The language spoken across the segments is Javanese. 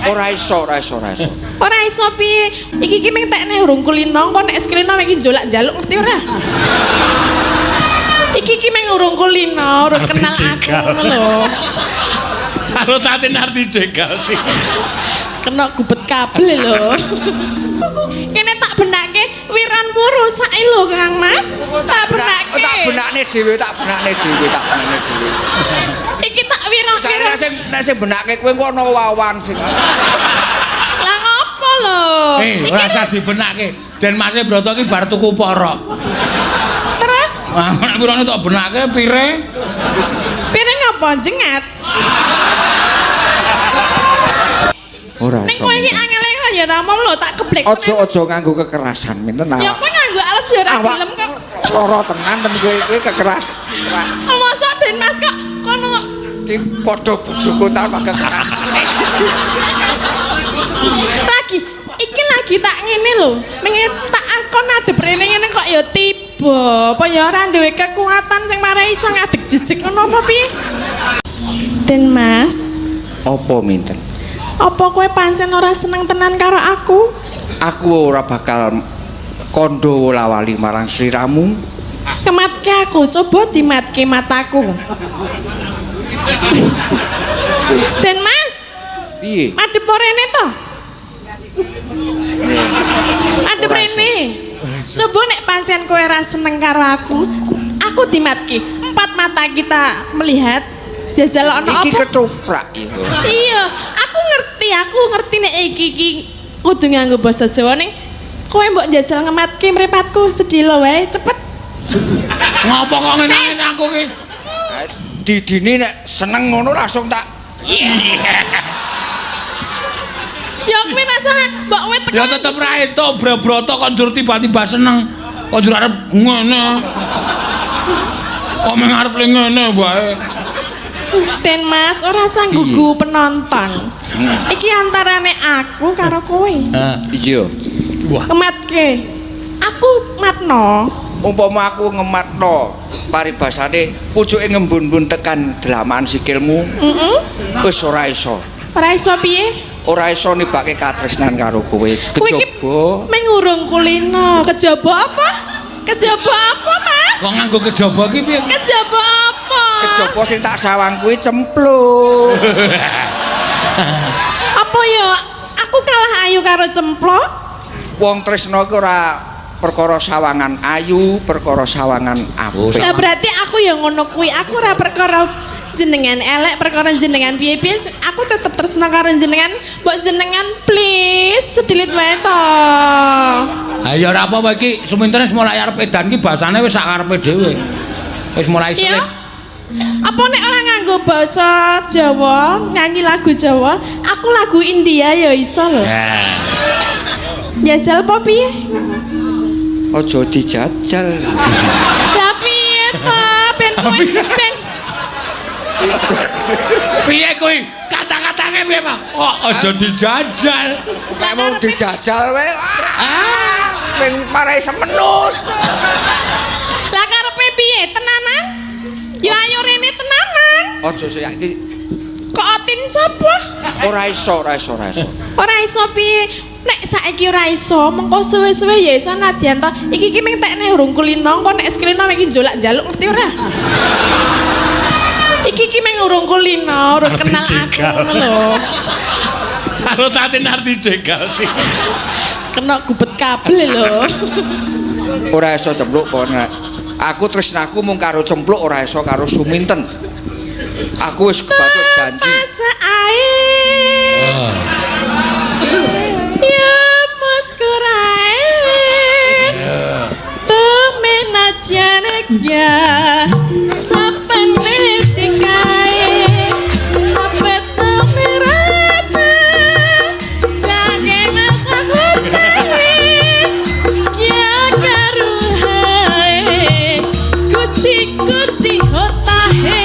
Ora iso, ora iso, ora iso. Ora iso piye? Iki ki mung tekne urung kulino, engko nek es kulino iki njaluk njaluk ngerti ora? Iki ki mung urung kulino, urung Arep kenal aku dijegal. ngono lho. Karo Tatin arep dijegal sih. Kena gubet kabel lho. Kene tak benake wiranmu rusak lho Kang Mas. Tak benake. Tak benakne dhewe, tak benakne dhewe, tak benakne dhewe. Iki tak wirang-wirang. Nek sing benake kowe engko ana wawan sing. Lah ngopo lho? Eh, ora usah dibenake. Den Mase Broto ki bar tuku porok. Terus Wah, nek wirane tak benake pire? Piring apa jengat? Ora Ning iso. kowe iki angele ya ora mom lho tak keblek. Aja-aja nganggo kekerasan minten Ya awak. kowe nganggo alas ya ora gelem kok. Lara tenan ten kowe kowe kekeras. Keras. Mosok Den Mas kok kono Iki padha bojoku tanpa kekerasan. Lagi iki lagi tak ngene lho. Menge tak akon adep rene ngene kok ya tiba. Apa ya ora duwe kekuatan sing marai iso ngadeg jejeg ngono apa piye? Den Mas, Apa minten? apa kowe pancen ora seneng tenan karo aku? Aku ora bakal kandha lawali marang sliramu. Kematke aku, coba dimatke mataku. Den Mas, Piye? madhep rene to? Madhep Ora rene. Coba nek pancen kowe ora seneng karo aku, aku dimatke. Empat mata kita melihat jajal ono Iki apa? ketoprak iku. Iya, aku ngerti nek iki iki kudu nganggo basa Jawa ning kowe mbok njajal ngematke mripatku sedhela wae cepet. Ngopo kok ngene aku ki? Didini nek seneng ngono langsung tak Ya kuwi rasane mbok kowe tekan. Ya tetep ra entuk bro-broto kok njur tiba-tiba seneng. Kok njur arep ngene. Kok meng arep ngene wae. Den Mas ora usah nggugu penonton. Iki antarane aku karo kowe. Heeh. Iya. Wah. Ngematke. Aku matno. Umpama aku ngematno paribasane pucuke ngembun-mbun tekan dlamaan sikilmu, Heeh. wis ora iso. Ora iso piye? Ora iso nibake katresnan karo kowe. Kowe iki Kejaba mengurung kulino. Kejaba apa? Kejaba apa, Mas? Kok nganggo kejaba ki piye? Kejaba apa? Kejaba sing tak sawang kuwi cempluk. Apa ya? Aku kalah ayu karo cemplok. Wong tresna ki ora perkara sawangan ayu, perkara sawangan apik. Lah berarti aku ya ngono kuwi. Aku ora perkara jenengan elek, perkara jenengan piye-piye, aku tetep tresna karo jenengan. Mbok jenengan please sedilit wae to. Ha ya ora apa-apa iki sumintene wis mulai arep edan ki basane wis sak karepe dhewe. Wis mulai Iya. selip. Apa nek ora nganggo basa Jawa, nyanyi lagu Jawa, aku lagu India ya iso lho. Ya. Jajal apa piye? Aja dijajal. Lah piye to? Ben kowe ben Piye kuwi? Kata-katane piye, Pak? Oh, aja dijajal. Nek mau dijajal wae, Ah, ming marai semenut. Lah karepe piye? Tenanan? Ya ayo rene tenanan. Aja sik iki Kok otin sapa? ora iso, ora iso, ora iso. Ora iso piye? Nek saiki ora iso, mengko suwe-suwe ya iso nadyan to. Iki ki mung tekne urung kulino, engko nek es kulino iki njaluk-njaluk ngerti ora? Iki ki mung urung kulino, urung Arep kenal aku dijegal. ngono lho. Karo Tatin arep dijegal sih. Kena gubet kabel lho. Ora iso cempluk kono. Aku tresnaku mung karo cempluk ora iso karo Suminten. Aku wis kebacut janji. Pas ae. Ya mas kurae. Temen aja ya sapane dikae. Apa temerata. Jangan aku ya karuhae. Kuci-kuci hotahe.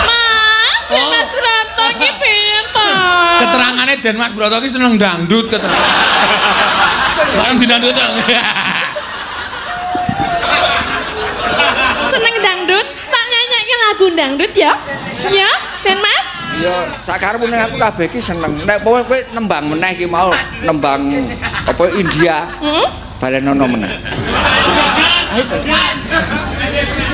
Mas, ya Mas Broto ki piye to? Keterangane Den Mas Broto ki seneng dangdut keterangan. Bareng didangdut. Seneng dangdut, tak nyanyikke lagu dangdut ya. Ya, Den Mas. Ya sakarepmu ning aku kabeh iki seneng. Nek kowe nembang meneh iki mau nembang apa India. Heeh. Balenono meneh.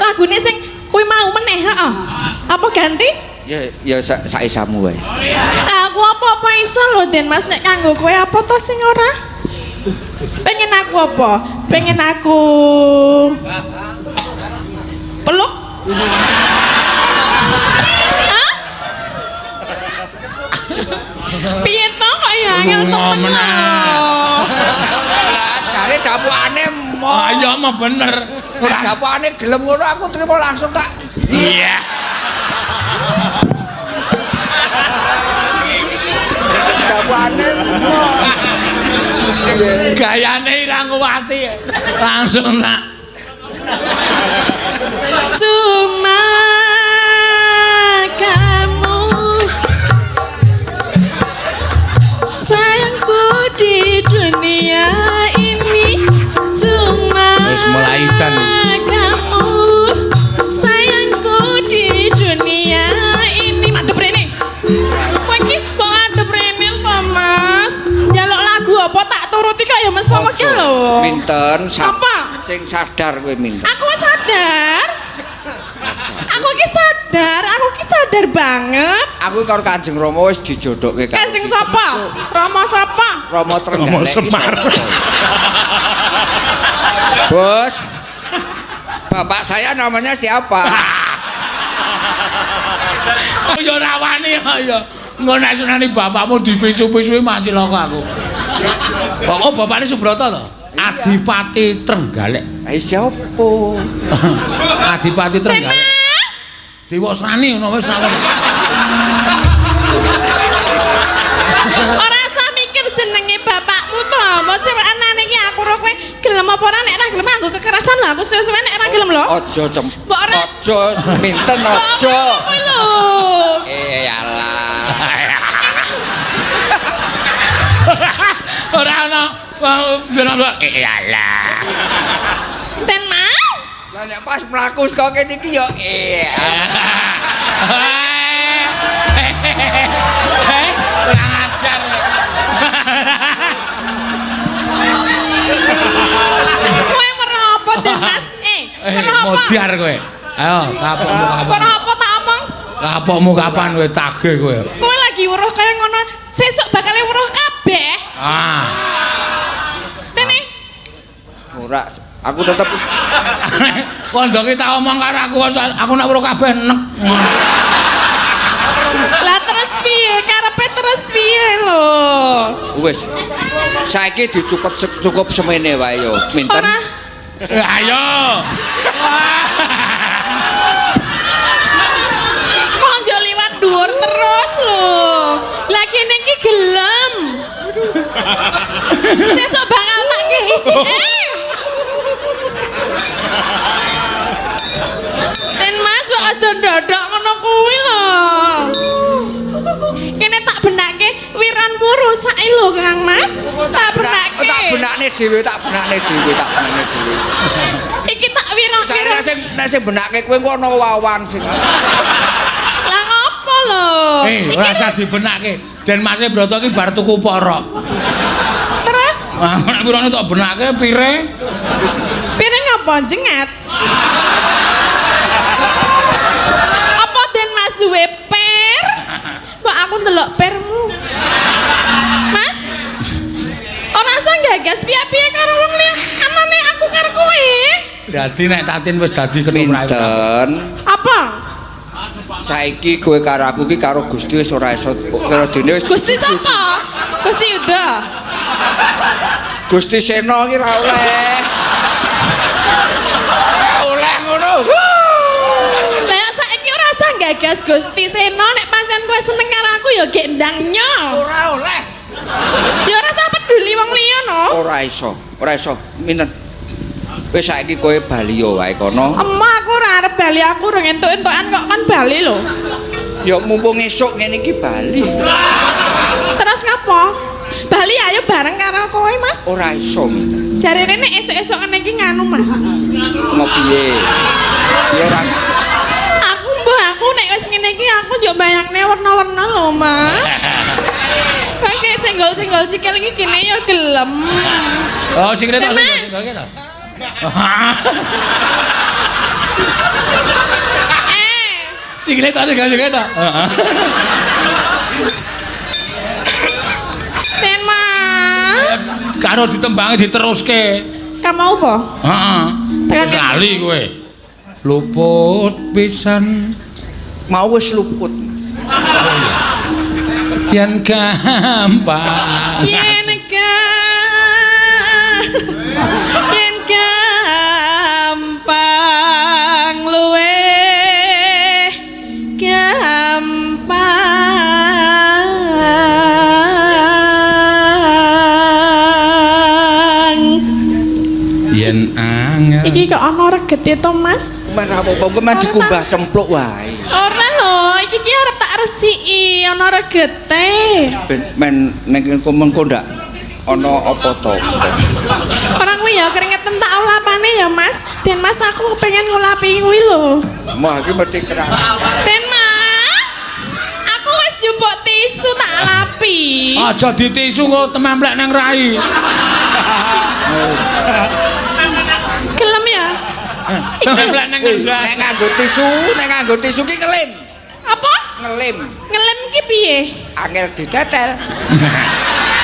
Lagune sing kuwi mau meneh, heeh. Apa ganti? Ya ya sak isamu wae. Lah aku apa-apa iso lho Den Mas nek kanggo kowe apa to sing ora? Pengen aku apa? Pengen aku peluk? Hah? Piye to kok ya angel temen lho. Lah jare dapukane mo. Ah iya mah bener. Nek dapukane gelem ngono aku trimo langsung tak. Iya. Dapukane mo. Gayane Irangwati langsung tak. Cuma kamu sayangku di dunia ini, cuma wis mulai dan kamu sayangku di dunia ini. Madep rene. Kowe iki kok madep rene to, Mas? Njaluk lagu apa tak turuti kok ya Mas apa ki lho. Minten apa? Sing sadar kowe minten. Aku sadar. Aku ki sadar, aku ki sadar banget. Aku karo Kanjeng Rama wis dijodohke karo Kanjeng sapa? Rama sapa? Rama Trenggalek. Rama Semar. Bos. Bapak saya namanya siapa? Ya ora wani ya. Engko nek senani bapakmu dipisu-pisui mati cilaka aku. Pokok bapakne Subrata to? Adipati Trenggalek. Eh siapa? Adipati Trenggalek. Mas. Dewasrani ngono wis ora. Ora usah mikir jenenge bapakmu to. Mosok anane iki aku ro kowe gelem apa ora nek ora gelem nganggo kekerasan lho aku suwe-suwe nek ora gelem lho. Aja cem. Mbok ora. Aja minten aja. Kowe lho. Eh alah. Ora ana eh alah. Ten Mas. Lah nek pas mlaku saka kene iki ya eh. Kurang ajar. Kowe weruh apa Den Mas? Weruh apa? Modiar kowe. Ayo, kapokmu kapan? Weruh apa tak omong? Kapokmu kapan kowe tagih kowe? Kowe lagi weruh kaya ngono, sesuk bakal weruh kabeh. Ah. Tene. Ora, aku tetep kondoke tak omong karo aku, aku nek weruh kabeh nek. Lah terus piye? Karepe terus piye lho? Wis. Saiki dicukup cukup semene wae yo. Minten. Ora. Ayo. Kok njuk liwat dhuwur terus lho. Lah kene iki gelem. Sesuk bakal tak kei. Den Mas kok aja ndodok ngono kuwi lho. Kene tak benake wiranmu rusake lho Kang Mas. Tak benake. Tak benakne dhewe, tak benakne dhewe, tak benakne dhewe. Iki tak wirang-wirang. Nek sing nek sing benake kowe engko ana wawan sing. Lah ngopo lho? Ora usah dibenake. Den Mase Broto iki bar tuku porok. Terus? Nek wirane tak benake pire? Pire ngapa jengat? Apa Den Mas duwe per? Mbok aku ndelok permu. Mas. Ora usah gagas piye-piye karo wong liya. Anane aku karo kowe. Dadi nek Tatin wis dadi ketumrahe. Minten. Apa? Saiki kowe karo aku iki karo Gusti wis ora iso karo dene wis. Gusti sapa? Gusti Yuda. Gusti Sena iki ora oleh. Oleh ngono. Lah saiki ora usah gagas Gusti Sena nek pancen kowe seneng karo aku ya gek ndang nyo. Ora oleh. Ya ora usah peduli wong liya no. Ora iso, ora iso. Minten. Wis saiki kowe bali yo wae kono. Emah aku ora arep bali, aku urung entuk-entukan kok kan bali lho. Ya mumpung esuk ngene iki bali. Terus ngapa? Bali ayo bareng karo kowe, Mas. Ora iso minten. Jarene nek esuk-esuk ngene iki nganu, Mas. Ngopiye? Ya ora. Aku mbah Aku nek wis ngene iki aku yo bayangne warna-warna lho, Mas. Kayak senggol-senggol sikil iki kene ya gelem. Oh, sikile tok Mas. senggol-senggol ki to. Eh, Sikile tok senggol-senggol to. Heeh. Ten Mas. Karo ditembangi diteruske. Kamu mau apa? Heeh. Tekan Wis lali kowe. Luput pisan Mau wis luput, Mas. yen gampang. Yen yen gampang luweh gampang. Yen angel. Iki kok ana regete to, Mas? Men ra apa-apa, engko men dikumbah cempluk wae. Ora lho, iki ki arep tak resiki ana regete. Ben men ning kene mengko ndak ana apa to. Ora kuwi ya keringetan tak ulapane ya, Mas. Den Mas aku pengen ngulapi kuwi lho. Wah, iki mesti kerak. Den Mas, aku wis njupuk tisu tak lapi. Aja ditisu kok tememplek nang rai. Gelem ya? Tememplek nang ndas. Nek nganggo tisu, nek nganggo tisu ki ngelim. Apa? Ngelim. Ngelem ki piye? Angel ditetel.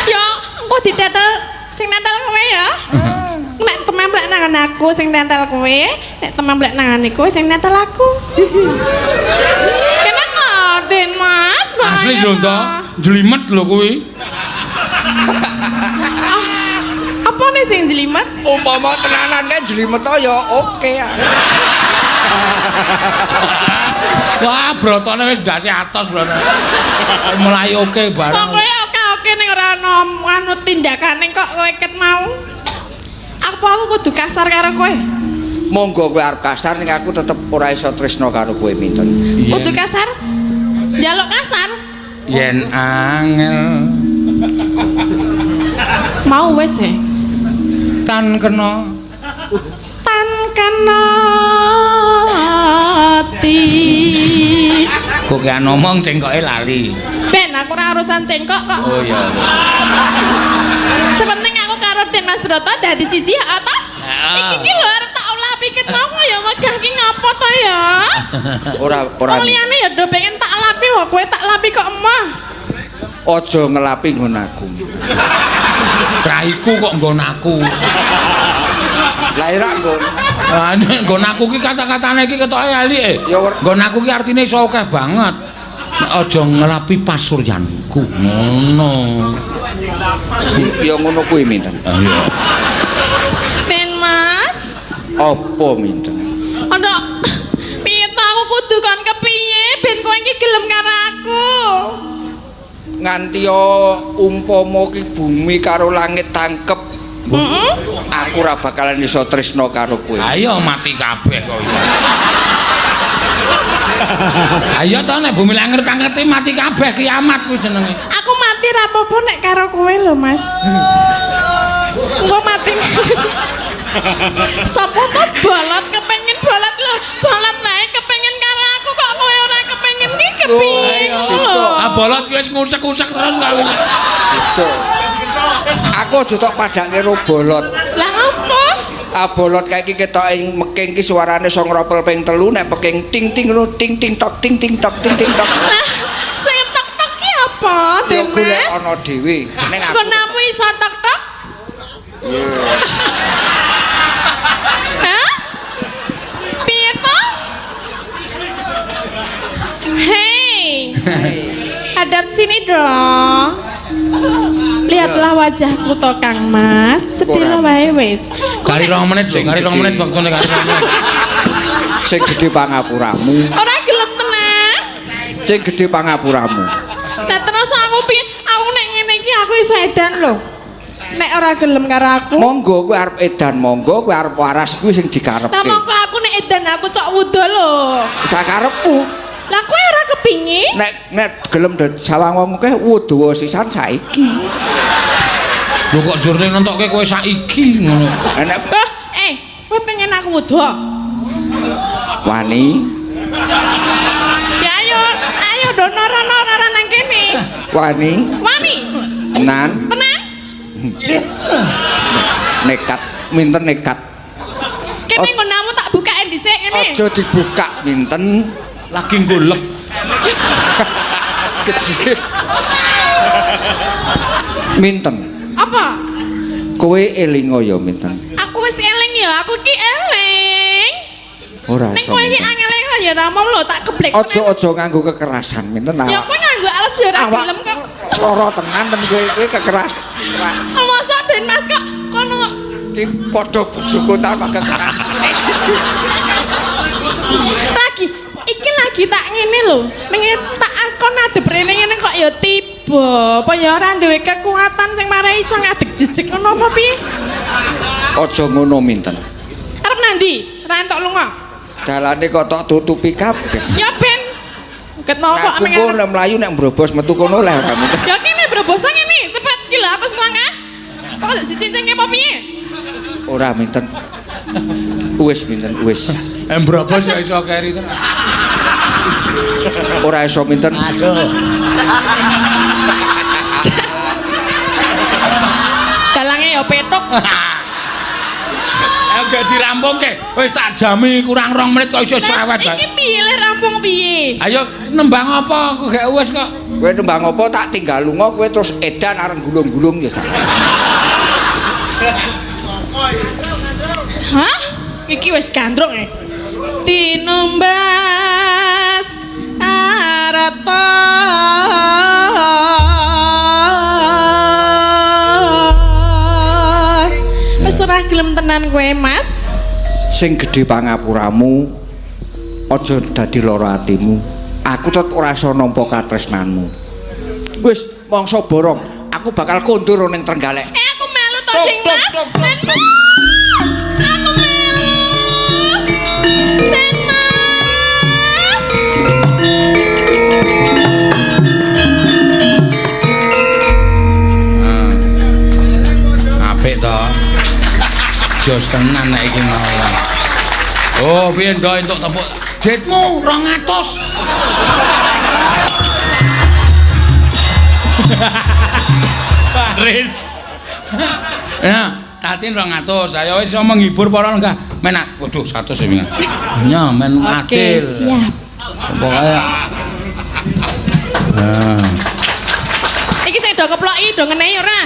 Ya, engko ditetel sing nentel kowe ya. Nek tememplek nang aku sing nentel kowe, nek tememplek nang kowe sing nentel aku. Kenapa, Den Mas? Asli Bahaya lho to, to. jlimet lho kuwi. Ah, apa nih sing jlimet? Umpama tenanan kan jlimet to ya oke. Wah, brotone wis ndase atos brotone. Mulai oke barang. Kok kowe oke-oke ning ora ana anu tindakane kok kowe ket mau. Apa aku kudu kasar karo kowe? Monggo kowe arep kasar ning aku tetep ora iso tresno karo kowe minten. Kudu kasar? Njaluk kasar? Yen angel Mau wis e. tan kena Tan kena ati. kok gak ngomong cengkoke lali. Ben aku ora urusan cengkok kok. Oh iya. Sepenting aku karo Den Mas Broto dadi siji ya ta? Heeh. Iki ki lho arep tak ulapi ket mau ya megah ki ngopo to ya? Ora ora. Wong liyane ya do pengen tak lapi wae kowe tak lapi kok emoh. Aja ngelapi nggon aku. Raiku kok nggon aku. Lah ora nggon. Lah nek nggon aku ki kata-katane iki ketoke elike. Ya Nggon aku ki artine iso akeh banget. Nek aja ngelapi pasuryanku ngono. Ya ngono kuwi minten. Iya. Den Mas, Apa minten? ana piye to aku kudu kon kepiye ben kowe iki gelem karo aku? Nganti yo umpama ki bumi karo langit tangkep, Heeh. aku ora bakalan iso tresno karo kowe. Ayo mati kabeh kok iso. Ayo to nek bumi langit tangkete mati kabeh kiamat kuwi jenenge. Aku mati ra apa-apa nek karo kowe lho, Mas. Engko mati. Sopo to bolot kepengin bolot lho, bolot wae kepengin karo aku kok kowe ora kepengin ki kepiye ngono lho. Ah bolot kuwi wis ngusek-usek terus kok wis. Gitu. Aku aja tok padake karo bolot. Lah apa? Ah bolot kae iki ketoke meking ki suarane iso ngropel ping 3 nek peking ting ting ngono ting ting tok ting ting tok ting ting tok. Lah sing tok-tok ki apa, Ya Den golek Mas? ana dhewe. Ning aku Konamu iso tok-tok? Hah? Piye to? Hei. Hadap sini dong. Lihatlah wajahku to Kang Mas. Sedih Ora. wae wis. Kari 2 menit lho, kari 2 menit waktune kari 2 menit. Sing gedhe pangapuramu, Ora gelem tenan. sing gedhe pangapuramu. Lah terus aku piye? Aku nek ngene iki aku iso edan lho. Nek ora gelem karo aku. Monggo kowe arep edan, monggo kowe arep waras kuwi sing Lah dikarepke. mongko aku nek edan aku cok wuda lho. Sakarepmu. Lah kowe ora kepingin? Nek nek gelem dadi sawang wong akeh wuduwa sisan saiki. Lho kok jurne nentokke kowe saiki ngono. Nek Bah, kowe pengen aku wuda? wani Rono rono ora nang kene. Wani. Wani. Tenan. Tenan. Nekat, Minten nekat. Kene nggonamu tak bukain dhisik ngene. Aja dibuka, Minten. Lagi golek. Gede. Minten. Apa? Kowe elingo ya, Minten. Aku wis eling ya, aku ki eling. Ora Ning iso. kowe iki Minten. angel ya ora mau lho tak geblek. Aja-aja nganggo kekerasan, Minten. Ya kowe nganggo alas ya ora Awak gelem kok. Lara tenan ten kowe kowe kekerasan. Mosok Den Mas kok kono Ki padha bojoku tanpa kekerasan. Lagi iki lagi tak ngene lho. Menge tak kon adep rene ngene kok ya tiba. Apa ya ora duwe kekuatan sing marai iso ngadeg jejeg ngono apa piye? Aja ngono, Minten. Arep nandi? Ora entuk lunga. Dalane kok tok tutupi kabeh. Ya ben. Ket mau kok Aku meng kok nek mlayu nek mbrobos metu kono leh ora, Minten. Ya kene brobosan ngene, cepet iki lho aku wis melangkah. Kok cicing apa piye? Ora, Minten. Wis, Minten, wis. Mbrobos ya iso keri tenan. Ora iso, Minten. Aduh. Dalange ya petuk. Ayo gak dirampungke. Wis tak jami kurang 2 menit kok iso cerewet bae. Iki piye le rampung piye? Ayo nembang apa aku gak wis kok. Kowe nembang apa tak tinggal lunga kowe terus edan areng gulung-gulung ya sak. Hah? Iki wis gandrung e. Tinumbas arta. Wis ora gelem tenan kowe, Mas. Sing gedhe pangapuramu aja dadi lara atimu. Aku tetep ora iso nampa katresnanmu. Wis mangsa borong, aku bakal kondur ning Trenggalek. Aku melu to, Ding Mas. Den Mas. Aku melu. Den Mas. Apik to. Jos tenan nek iki mau. Oh, piye ndok entuk tepuk ditmu 200. Baris. Ya, tatin 200. Ayo wis iso menghibur para enggak. Men waduh 100 ya wingi. Ya men Oke, adil. siap. Pokoke. Nah. Iki sing do keploki do ngenehi ora?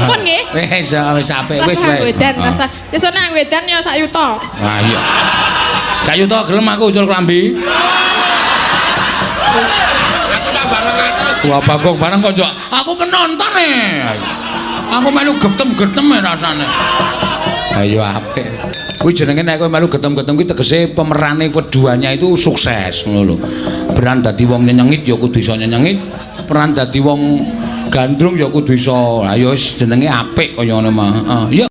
Pun nggih. Wis wis apik wis Rasa wae. wedan, rasa. Sesuk nang wedan ya sak yuta. Wah iya. Sak yuta gelem aku usul klambi. Aku tambah 200. Wah bagong bareng kok Cok. Aku penonton e. Aku melu getem-getem e rasane. Ayo apik. Kuwi jenenge nek kowe melu getem-getem kuwi tegese pemerane keduanya itu sukses ngono lho. Peran dadi wong nyenyengit ya kudu iso nyenyengit, peran dadi wong gandrung ya kudu iso. Ayo wis jenenge apik kaya ngono mah. Heeh. Ya.